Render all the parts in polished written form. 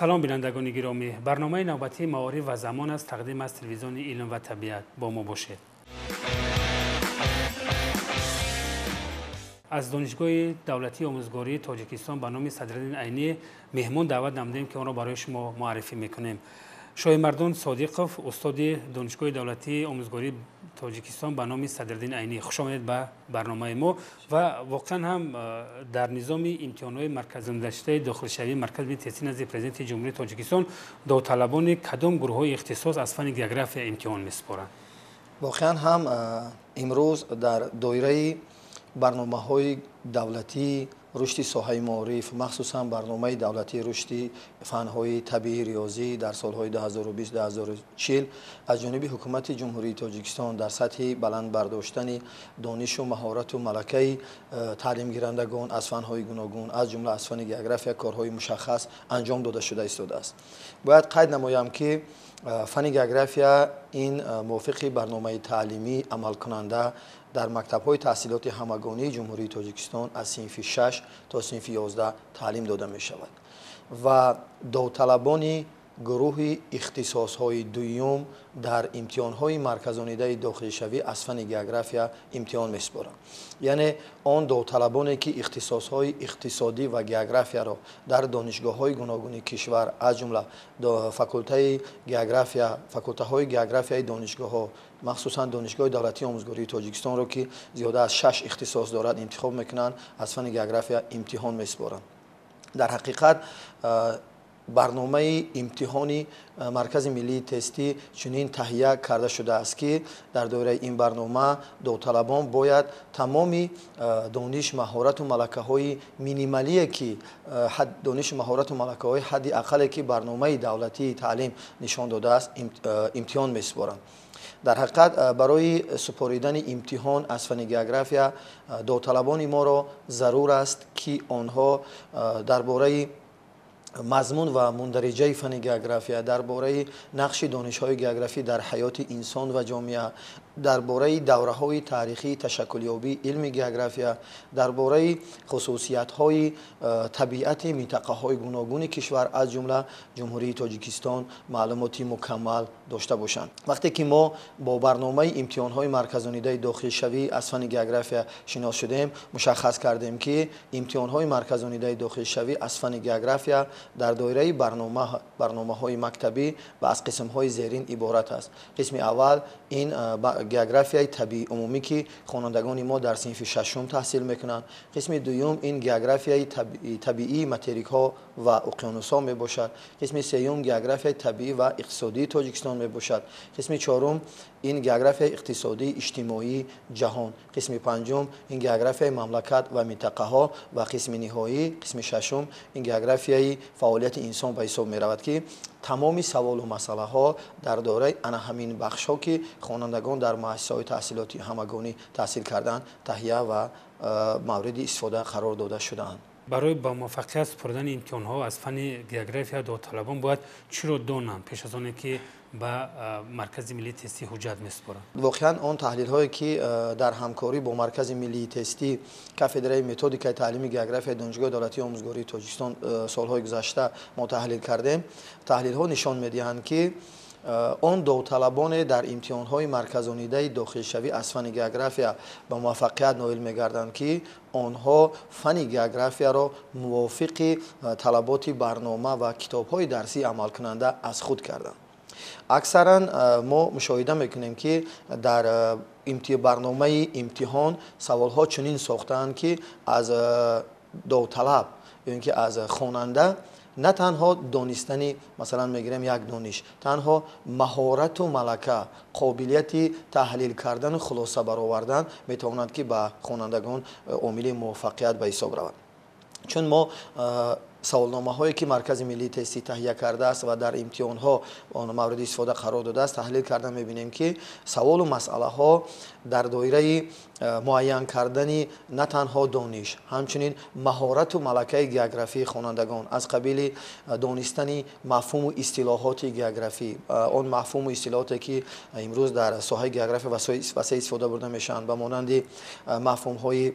Салом, бинандагони гиромӣ. Барномаи навбатии «Маориф ва замон» аст, тақдим аз телевизиони «Илм ва табиат». Бо мо бошед. Аз Донишгоҳи давлатии омӯзгории Тоҷикистон ба номи Садриддин Айнӣ меҳмон даъват намудем, ки онро барои шумо муаррифӣ мекунем. Шоҳимардон Содиқов, устоди Донишгоҳи давлатии омӯзгории Тоҷикистон ба номи Садриддин Айнӣ. Хуш омадед ба барномаи мо. Ва воқеан ҳам дар низоми имтиҳонҳои марказонидашудаи дохилшавии Маркази миллии тестӣ назди Президенти Ҷумҳурии Тоҷикистон довталабони кадом гурӯҳҳои ихтисос аз фанни география имтиҳон месупоранд? Воқеан ҳам имрӯз дар доираи барномаҳои давлатии рушди соҳаи маориф, махсусан барномаи давлатии рушди фанҳои табиӣ риёзӣ дар солҳои 2020-2040 аз ҷониби Ҳукумати Ҷумҳурии Тоҷикистон дар сатҳи баланд бардоштани донишу маҳорату малакаи таълимгирандагон аз фанҳои гуногун, аз ҷумла аз фанни география, корҳои мушаххас анҷом дода шуда истодааст. Бояд қайд намоям, ки фанни география ин мувофиқи барномаи таълимӣ амалкунанда дар мактабҳои таҳсилоти ҳамагонии Ҷумҳурии Тоҷикистон аз синфи 6 то синфи 11 таълим дода мешавад ва довталабони гурӯҳи ихтисосҳои дуюм дар имтиҳонҳои марказонидаи дохилшавӣ аз фанни география имтиҳон месупоранд. Яъне он довталабоне, ки ихтисосҳои иқтисодӣ ва географияро дар донишгоҳҳои гуногуни кишвар, аз ҷумла факултаи география, факултаҳои географияи донишгоҳҳо, махсусан Донишгоҳи давлатии омӯзгории Тоҷикистонро, ки зиёда аз 6 ихтисос дорад, интихоб мекунанд, аз фанни география имтиҳон месупоранд. Дар ҳақиқат барномаи имтиҳони Маркази миллии тестӣ чунин таҳия карда шудааст, ки дар доираи ин барнома довталабон бояд тамоми дониш, маҳорату малакаҳои минималие, ки донишу маҳорату малакаҳои ҳадди ақале, ки барномаи давлатии таълим нишон додааст, имтиҳон месупоранд. Дар ҳақиқат барои супоридани имтиҳон аз фанни география довталабони моро зарур аст, ки онҳо дар бораи мазмун ва мундариҷаи фанни география, дар бораи нақши донишҳои географӣ дар ҳаёти инсон ва ҷомеа, дар бораи давраҳои таърихии ташаккулёбии илми география, дар бораи хусусиятҳои табиати минтақаҳои гуногуни кишвар, аз ҷумла Ҷумҳурии Тоҷикистон, маълумоти мукаммал дошта бошанд. Вақте ки мо бо барномаи имтиҳонҳои марказонидаи дохилшавӣ аз фанни география шинос шудем, мушаххас кардем, ки имтиҳонҳои марказонидаи дохилшавӣ аз фанни география дар доираи барномаҳои мактабӣ ва аз қисмҳои зерин иборат аст. Қисми аввал ин географияи табиии умумӣ, ки хонандагони мо дар синфи шашум таҳсил мекунанд. Қисми дуюм ин географияи табиии материкҳо ва уқёнусҳо мебошад. Қисми сеюм географияи табиӣ ва иқтисодии Тоҷикистон мебошад. Қисми чорум ин географияи иқтисодии иҷтимоии ҷаҳон. Қисми панҷум ин географияи мамлакат ва минтақаҳо ва қисми ниҳоӣ, қисми шашум, ин географияи фаъолияти инсон ба ҳисоб меравад, ки тамоми саволу масъалаҳо дар доираи ана ҳамин бахшҳо, ки хонандагон дар муассисаҳои таҳсилоти ҳамагонӣ таҳсил карданд, таҳия ва мавриди истифода қарор дода шудаанд. Барои ба муваффақият супоридани имтиҳонҳо аз фанни география довталабон бояд чиро донанд пеш аз оне ки ба Маркази миллии тестӣ ҳуҷҷат месупоранд? Воқеан он таҳлилҳое, ки дар ҳамкорӣ бо Маркази миллии тестӣ, кафедраи методикаи таълими географияи Донишгоҳи давлатии омӯзгории Тоҷикистон солҳои гузашта мо таҳлил кардем, таҳлилҳо нишон медиҳанд, ки он довталабоне дар имтиҳонҳои марказонидаи дохилшавӣ аз фанни география ба муваффақият ноил мегарданд, ки онҳо фанни географияро мувофиқи талаботи барнома ва китобҳои дарсии амалкунанда аз худ карданд. Аксаран мо мушоҳида мекунем, ки дар барномаи имтиҳон саволҳо чунин сохтаанд, ки аз довталаб ё ин ки аз хонанда на танҳо донистани, масалан мегирем, як дониш, танҳо маҳорату малака, қобилияти таҳлил кардану хулоса баровардан метавонад, ки ба хонандагон омили муваффақият ба ҳисоб равад. Чун мо саволномаҳое, ки Маркази миллии тестӣ таҳия кардааст ва дар имтиҳонҳо он мавриди истифода қарор додааст, таҳлил карда мебинем, ки саволу масъалаҳо дар доираи муайян кардани на танҳо дониш, ҳамчунин маҳорату малакаи географии хонандагон аз қабили донистани мафҳуму истилоҳоти географӣ, он мафҳуму истилоҳоте, ки имрӯз дар соҳаи география васеъ истифода бурда мешаванд, ба монанди мафҳумҳои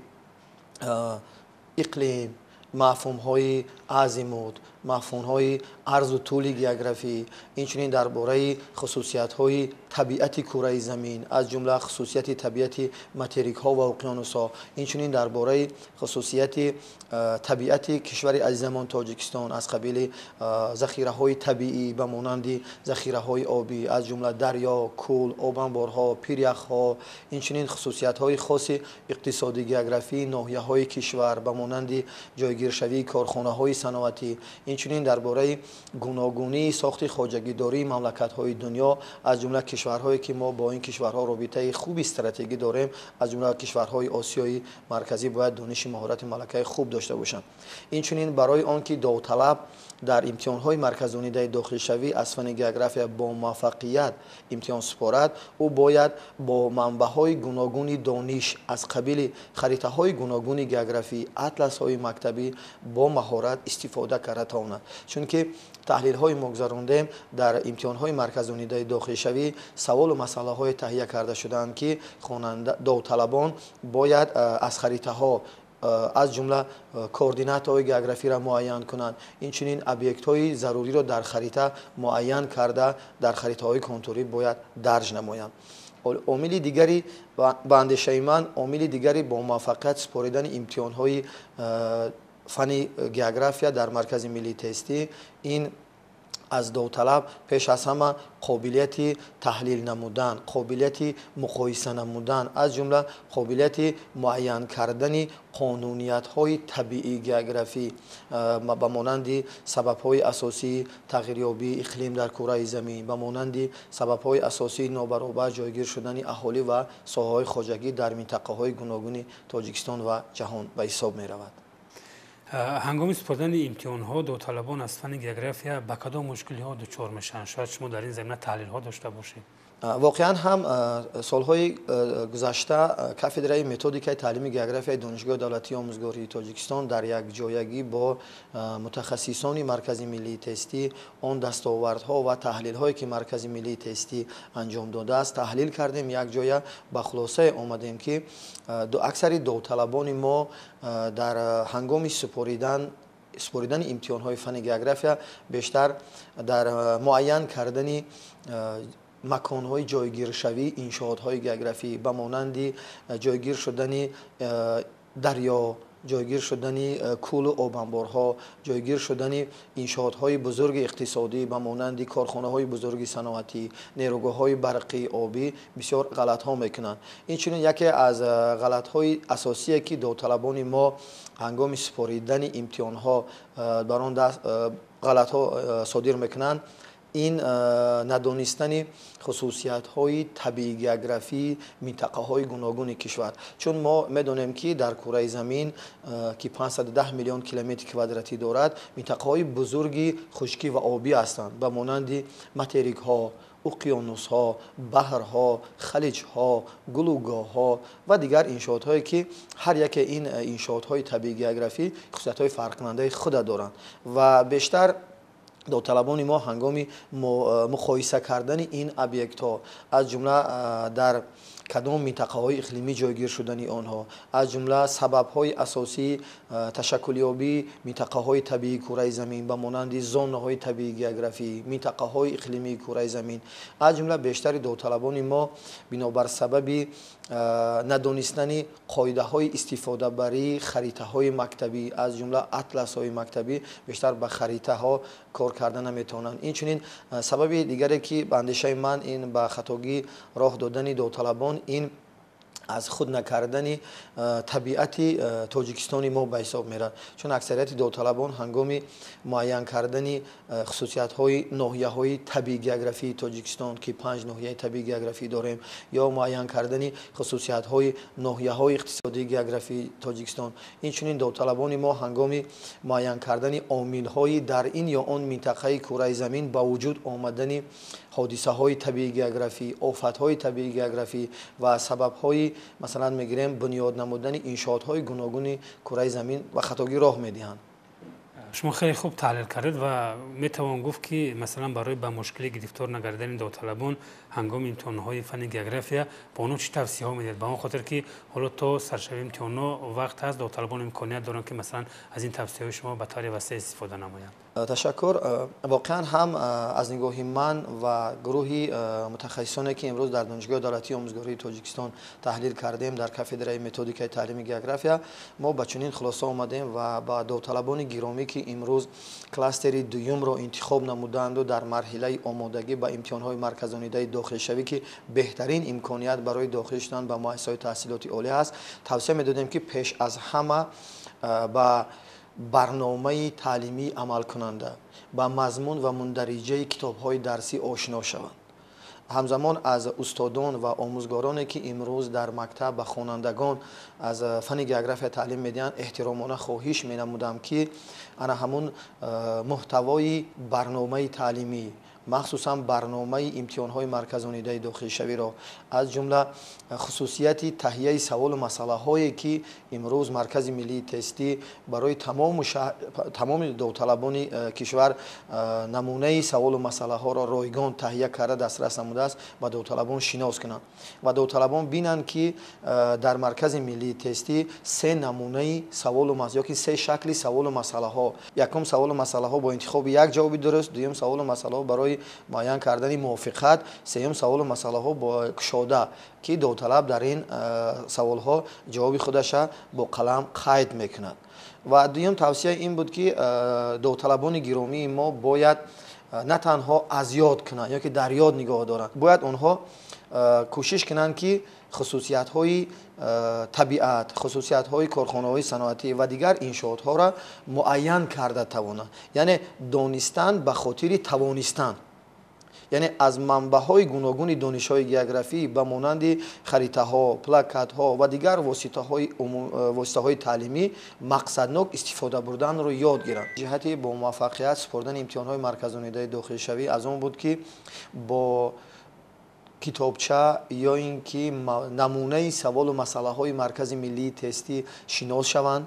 иқлим, мафҳумҳои азимут, мафҳумҳои арзу тӯли географӣ, инчунин дар бораи хусусиятҳои табиати кураи замин, аз ҷумла хусусияти табиати материкҳо ва уқёнусҳо, инчунин дар бораи хусусияти табиати кишвари азизамон Тоҷикистон аз қабили захираҳои табиӣ ба монанди захираҳои обӣ, аз ҷумла дарё, кӯл, обанборҳо, пиряхҳо, инчунин хусусиятҳои хоси иқтисоди географии ноҳияҳои кишвар ба монанди ҷойгиршавии корхонаҳои саноатӣ, инчунин дар бораи гуногунии сохти хоҷагидории мамлакатҳои дунё, аз ҷумла кишварҳое ки мо бо ин кишварҳо робитаи хуби стратегӣ дорем, аз ҷумла кишварҳои Осиёи Марказӣ бояд дониши маҳорати малакаи хуб дошта бошанд. Инчунин барои он ки довталаб дар имтиҳонҳои марказонидаи дохилшавӣ аз фанни география бо муваффақият имтиҳон супорад, ӯ бояд бо манбаъҳои гуногуни дониш аз қабили харитаҳои гуногуни географӣ, атласҳои мактабӣ бо маҳорат истифода карда тавонад. Чунки таҳлилҳои мо гузарондем дар имтиҳонҳои марказонидаи дохилшавӣ саволу масъалаҳое таҳия карда шудаанд, ки довталабон бояд аз харитаҳо аз ҷумла координатаҳои географиро муайян кунанд, инчунин объектҳои заруриро дар харита муайян карда дар харитаҳои контурӣ бояд дарҷ намоянд. Омили дигари ба андешаи ман, омили дигари бо муваффақият супоридани имтиҳонҳои фанни география дар Маркази миллии тестӣ ин аз довталаб пеш аз ҳама қобилияти таҳлил намудан, қобилияти муқоиса намудан, аз ҷумла қобилияти муайян кардани қонуниятҳои табиии географӣ ба монанди сабабҳои асосии тағйирёбии иқлим дар кураи замин, ба монанди сабабҳои асосии нобаробар ҷойгир шудани аҳолӣ ва соҳаҳои хоҷагӣ дар минтақаҳои гуногуни Тоҷикистон ва ҷаҳон ба ҳисоб меравад. Ҳангоми супоридани имтиҳонҳо довталабон аз фанни география ба кадом мушкилиҳо дучор мешаванд? Шояд шумо дар ин замина таҳлилҳо дошта бошед. Воқеан ҳам солҳои гузашта кафедраи методикаи таълими географияи Донишгоҳи давлатии омӯзгории Тоҷикистон дар якҷоягӣ бо мутахассисони Маркази миллии тестӣ он дастовардҳо ва таҳлилҳое ки Маркази миллии тестӣ анҷом додааст таҳлил кардем, якҷоя ба хулосае омадем, ки аксари довталабони мо дар ҳангоми супоридани имтиҳонҳои фанни география бештар дар муайян кардани маконҳои ҷойгиршавии иншоотҳои географӣ ба монанди ҷойгир шудани дарё, ҷойгир шудани кӯлу обанборҳо, ҷойгир шудани иншоотҳои бузурги иқтисодӣ ба монанди корхонаҳои бузурги саноатӣ, нерӯгоҳҳои барқӣ, обӣ бисёр ғалатҳо мекунанд. Инчунин яке аз ғалатҳои асосие ки довталабони мо ҳангоми супоридани имтиҳонҳо бар он ғалатҳо содир мекунанд, ин надонистани хусусиятҳои табиии географии минтақаҳои гуногуни кишвар. Чун мо медонем, ки дар кураи замин, ки 510 миллион километри квадратӣ дорад, минтақаҳои бузурги хушкӣ ва обӣ ҳастанд ба монанди материкҳо, уқёнусҳо, баҳрҳо, халиҷҳо, гулӯгоҳҳо ва дигар иншоотҳое ки ҳар яке ин иншоотҳои табиии географӣ хусусиятҳои фарқкунандаи худа доранд ва бештар довталабони мо ҳангоми муқоиса кардани ин объектҳо, аз ҷумла дар кадом минтақаҳои иқлимӣ ҷойгир шудани онҳо, аз ҷумла сабабҳои асосии ташаккулёбии минтақаҳои табиии кураи замин ба монанди зонаҳои табиии географӣ, минтақаҳои иқлимии кураи замин, аз ҷумла бештари довталабони мо бинобар сабаби надонистани қоидаҳои истифодабарии харитаҳои мактабӣ, аз ҷумла атласҳои мактабӣ, бештар ба харитаҳо кор карда наметавонанд. Инчунин сабаби дигаре ки ба андешаи ман ин ба хатогӣ роҳ додани довталабон ин аз худ накардани табиати Тоҷикистони мо ба ҳисоб меравад. Чун аксарияти довталабон ҳангоми муайян кардани хусусиятҳои ноҳияҳои табиии географии Тоҷикистон, ки 5 ноҳияи табиии географӣ дорем, ё муайян кардани хусусиятҳои ноҳияҳои иқтисодии географии Тоҷикистон, инчунин довталабони мо ҳангоми муайян кардани омилҳои дар ин ё он минтақаи кураи замин ба вуҷуд омадани ҳодисаҳои табиии географӣ, офатҳои табиии географӣ ва сабабҳои, масалан мегирем, бунёд намудани иншоотҳои гуногуни кураи замин ба хатогӣ роҳ медиҳанд. Шумо хеле хуб таҳлил кардед ва метавон гуфт, ки масалан барои ба мушкилӣ гирифтор нагардидани довталабон ҳангоми имтиҳонҳои фанни география ба онҳо чӣ тавсияҳо медиҳед? Ба он хотир ки ҳоло то саршавии имтиҳонҳо вақт ҳаст, довталабон имконият доранд, ки масалан аз ин тавсияҳои шумо ба таври васеъ истифода намоянд. Ташаккур. Воқеан ҳам аз нигоҳи ман ва гурӯҳи мутахассисоне, ки имрӯз дар Донишгоҳи давлатии омӯзгории Тоҷикистон таҳлил кардем дар кафедраи методикаи таълими география, мо ба чунин хулоса омадем ва ба довталабони гиромӣ, ки имрӯз кластери дуюмро интихоб намуданду дар марҳилаи омодагӣ ба имтиҳонҳои марказонидаи дохилшавӣ, ки беҳтарин имконият барои дохил шудан ба муассисаҳои таҳсилоти олӣ аст, тавсия медодем, ки пеш аз ҳама ба барномаи таълимии амалкунанда, ба мазмун ва мундариҷаи китобҳои дарсӣ ошино шаванд. Ҳамзамон аз устодон ва омӯзгороне, ки имрӯз дар мактаб ба хонандагон аз фанни география таълим медиҳанд, эҳтиромона хоҳиш менамудам, ки ана ҳамун муҳтавои барномаи таълимӣ, махсусан барномаи имтиҳонҳои марказонидаи дохилшавиро, аз ҷумла хусусияти таҳияи саволу масъалаҳое, ки имрӯз Маркази миллии тестӣ барои тамоми довталабони кишвар намунаи саволу масъалаҳоро ройгон таҳия карда дастрас намудааст, ба довталабон шинос кунанд ва довталабон бинанд, ки дар Маркази миллии тестӣ се намунаи саволу ёки се шакли саволу масъалаҳо: якум саволу масъалаҳо бо интихоби як ҷавоби дуруст, дуюм саволу масъалаҳо барои муайян кардани мувофиқат, сеюм саволу масъалаҳо бо кушода, ки довталаб дар ин саволҳо ҷавоби худаша бо қалам қайд мекунад. Ва дуюм тавсия ин буд, ки довталабони гиромии мо бояд на танҳо аз ёд кунанд ё ки дар ёд нигоҳ доранд, бояд онҳо кӯшиш кунанд, ки хусусиятҳои табиат, хусусиятҳои корхонаҳои саноатӣ ва дигар иншоотҳоро муайян карда тавонанд, яъне донистан ба хотири тавонистан, яъне аз манбаъҳои гуногуни донишҳои географӣ ба монанди харитаҳо, плакатҳо ва дигар воситаҳои таълимӣ мақсаднок истифода бурданро ёд гиранд. Ҷиҳати бо муваффақият супордани имтиҳонҳои марказонидаи дохилшавӣ аз он буд, ки бо китобча ё ин ки намунаи саволу масъалаҳои Маркази миллии тестӣ шинос шаванд,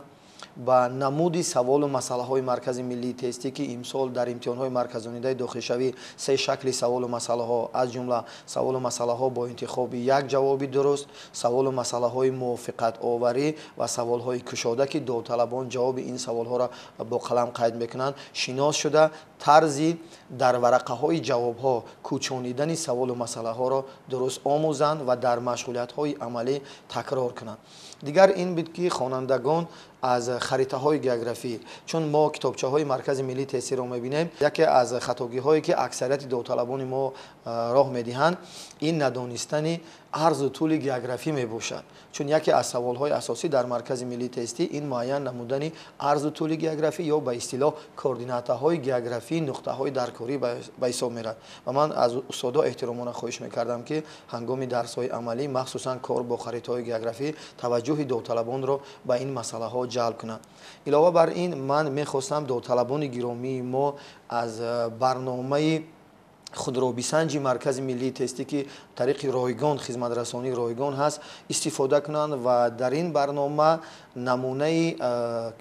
ба намуди саволу масъалаҳои Маркази миллии тестӣ, ки имсол дар имтиҳонҳои марказонидаи дохилшавӣ се шакли саволу масъалаҳо, аз ҷумла саволу масъалаҳо бо интихоби як ҷавоби дуруст, саволу масъалаҳои мувофиқатоварӣ ва саволҳои кушода, ки довталабон ҷавоби ин саволҳоро бо қалам қайд мекунанд, шинос шуда, тарзи дар варақаҳои ҷавобҳо кӯчонидани саволу масъалаҳоро дуруст омӯзанд ва дар машғулиятҳои амалӣ такрор кунанд. Дигар ин буд, ки хонандагон аз харитаҳои географӣ, чун мо китобчаҳои Маркази миллии тестиро мебинем, яке аз хатогиҳое, ки аксарияти довталабони мо роҳ медиҳанд, ин надонистани арзу тӯли географӣ мебошад, чун яке аз саволҳои асосӣ дар Маркази миллии тестӣ ин муайян намудани арзу тӯли географӣ ё ба истилоҳ координатаҳои географии нуқтаҳои даркорӣ ба ҳисоб меравад. Ва ман аз устодо эҳтиромона хоҳиш мекардам, ки ҳангоми дарсҳои амалӣ, махсусан кор бо харитаҳои географӣ, таваҷҷӯҳи довталабонро ба ин масъалаҳо ҷалб кунанд. Илова бар ин, ман мехостам довталабони гиромии мо аз барномаи худробисанҷи Маркази миллии тестӣ, ки тариқи ройгон, хизматрасонии ройгон ҳаст, истифода кунанд ва дар ин барнома намунаи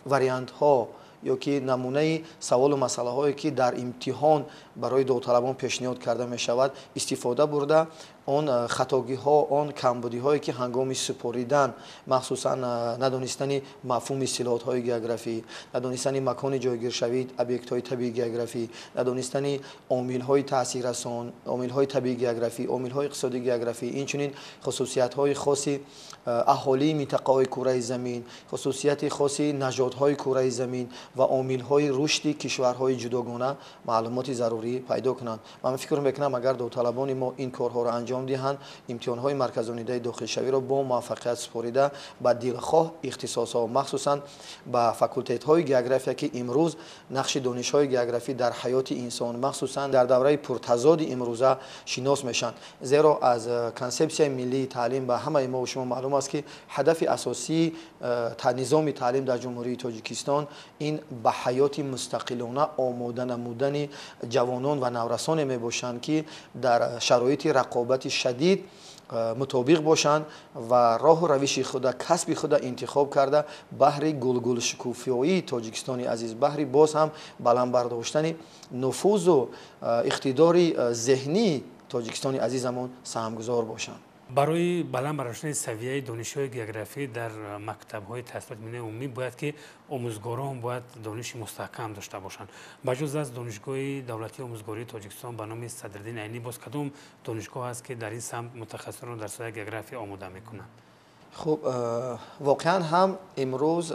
вариантҳо ё ки намунаи саволу масъалаҳое, ки дар имтиҳон барои довталабон пешниҳод карда мешавад, истифода бурда, он хатогиҳо, он камбудиҳое, ки ҳангоми супоридан, махсусан надонистани мафҳуми истилоҳотҳои географӣ, надонистани макони ҷойгиршавии объектҳои табиии географӣ, надонистани омилҳои таъсиррасон, омилҳои табиии географӣ, омилҳои иқтисодии географӣ, инчунин хусусиятҳои хоси аҳолии минтақаҳои кураи замин, хусусияти хоси нажодҳои кураи замин ва омилҳои рушди кишварҳои ҷудогона маълумоти зарурӣ пайдо кунанд. Ва ман фикр мекунам, агар довталабони мо ин корҳоро анҷом диҳанд, имтиҳонҳои марказонидаи дохилшавиро бо муваффақият супорида, ба дилхоҳ ихтисосҳо, махсусан ба факултетҳои география, ки имрӯз нақши донишҳои географӣ дар ҳаёти инсон, махсусан дар давраи пуртазоди имрӯза, шинос мешаванд. Зеро аз консепсияи миллии таълим ба ҳамаи мо шумо маълум аст, ки ҳадафи асосии низоми таълим дар Ҷумҳурии Тоҷикистон ин ба ҳаёти мустақилона омода намудани ҷавонон ва наврасоне мебошанд, ки дар шароити рақобати шадид мутобиқ бошанд ва роҳу равиши худа, касби худа интихоб карда, баҳри гулгулшукуфиёии Тоҷикистони азиз, баҳри боз ҳам баланд бардоштани нуфузу иқтидори зеҳнии Тоҷикистони азизамон саҳмгузор бошанд. Барои баланд бардоштани савияи донишҳои географӣ дар мактабҳои таҳсилоти миёнаи умумӣ бояд ки омӯзгорон бояд дониши мустаҳкам дошта бошанд. Ба ҷуз аз Донишгоҳи давлатии омӯзгории Тоҷикистон ба номи Садриддин Айнӣ, боз кадом донишгоҳ аст, ки дар ин самт мутахассисонро дар соҳаи география омода мекунанд? Хуб, воқеан ҳам имрӯз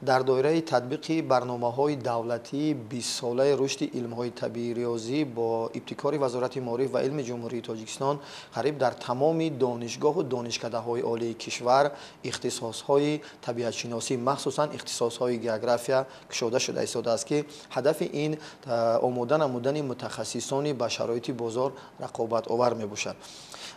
дар доираи татбиқи барномаҳои давлатии 20-солаи рушди илмҳои табиӣ риёзӣ бо ибтикори Вазорати маориф ва илми Ҷумҳурии Тоҷикистон қариб дар тамоми донишгоҳу донишкадаҳои олии кишвар ихтисосҳои табиатшиносӣ, махсусан ихтисосҳои география кушода шуда истодааст, ки ҳадафи ин омода намудани мутахассисони ба шароити бозор рақобатовар мебошад.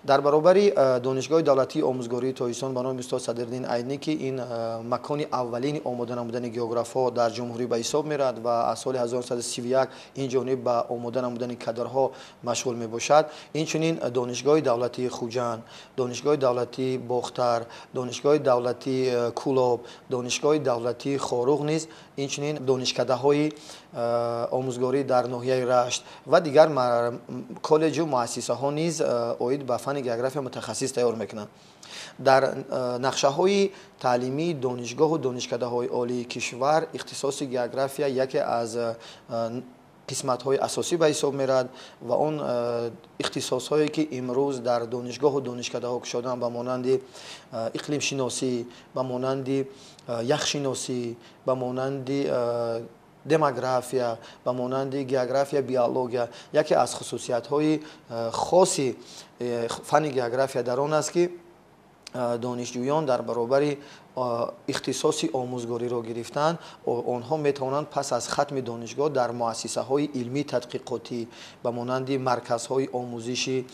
Дар баробари Донишгоҳи давлатии омӯзгории Тоҷикистон ба номи устод Садриддин Айнӣ, ки ин макони аввалини омода намудани географҳо дар ҷумҳурӣ ба ҳисоб меравад ва аз соли 1931 ин ҷониб ба омода намудани кадрҳо машғул мебошад, инчунин Донишгоҳи давлатии Хуҷанд, Донишгоҳи давлатии Бохтар, Донишгоҳи давлатии Кӯлоб, Донишгоҳи давлатии Хоруғ низ, инчунин донишкадаҳои омӯзгорӣ дар ноҳияи Рашт ва дигар коллеҷу муассисаҳо низ оид ба фанни география мутахассис тайёр мекунанд. Дар нақшаҳои таълимии донишгоҳу донишкадаҳои олии кишвар ихтисоси география яке аз қисматҳои асосӣ ба ҳисоб меравад ва он ихтисосҳое, ки имрӯз дар донишгоҳу донишкадаҳо кушодаанд, ба монанди иқлимшиносӣ, ба монанди яхшиносӣ, ба монанди демография, ба монанди география, биология, яке аз хусусиятҳои хоси фанни география дар он аст, ки донишҷӯён дар баробари ихтисоси омӯзгориро гирифтан, онҳо метавонанд пас аз хатми донишгоҳ дар муассисаҳои илмии тадқиқотӣ ба монанди марказҳои омӯзиши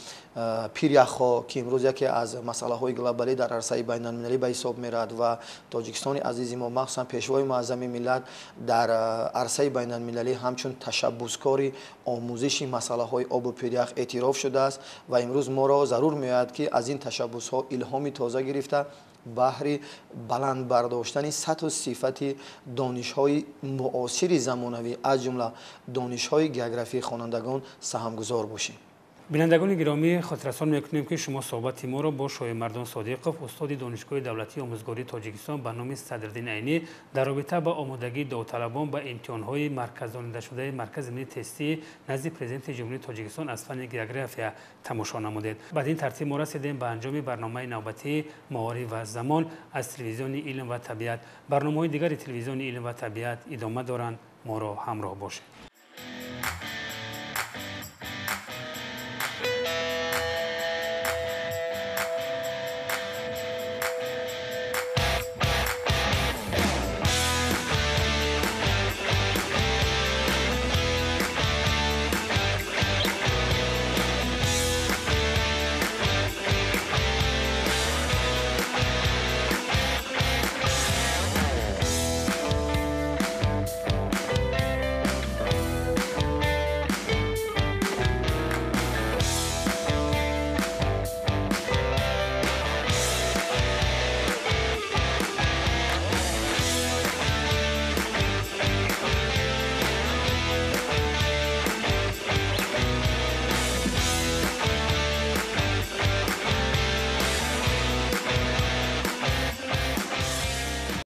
пиряхҳо, ки имрӯз яке аз масъалаҳои глобалӣ дар арсаи байналмилалӣ ба ҳисоб меравад ва Тоҷикистони азизи мо, махсусан Пешвои муаззами миллат, дар арсаи байналмилалӣ ҳамчун ташаббускори омӯзиши масъалаҳои обу пирях эътироф шудааст ва имрӯз моро зарур меояд, ки аз ин ташаббусҳо илҳоми тоза гирифта баҳри баланд бардоштани сатҳу сифати донишҳои муосири замонавӣ, аз ҷумла донишҳои географии хонандагон саҳмгузор бошем. Бинандагони гиромӣ, хотиррасон мекунем, ки шумо суҳбати моро бо Шоҳимардон Содиқов, устоди Донишгоҳи давлатии омӯзгории Тоҷикистон ба номи Садриддин Айнӣ, дар робита ба омодагии довталабон ба имтиҳонҳои марказонидашудаи Маркази миллии тестии назди Президенти Ҷумҳурии Тоҷикистон аз фанни география тамошо намудед. Бад ин тартиб мо расидем ба анҷоми барномаи навбатии «Маориф ва замон» аз телевизиони «Илм ва табиат». Барномаҳои дигари телевизиони «Илм ва табиат» идома доранд. Моро ҳамроҳ бошед.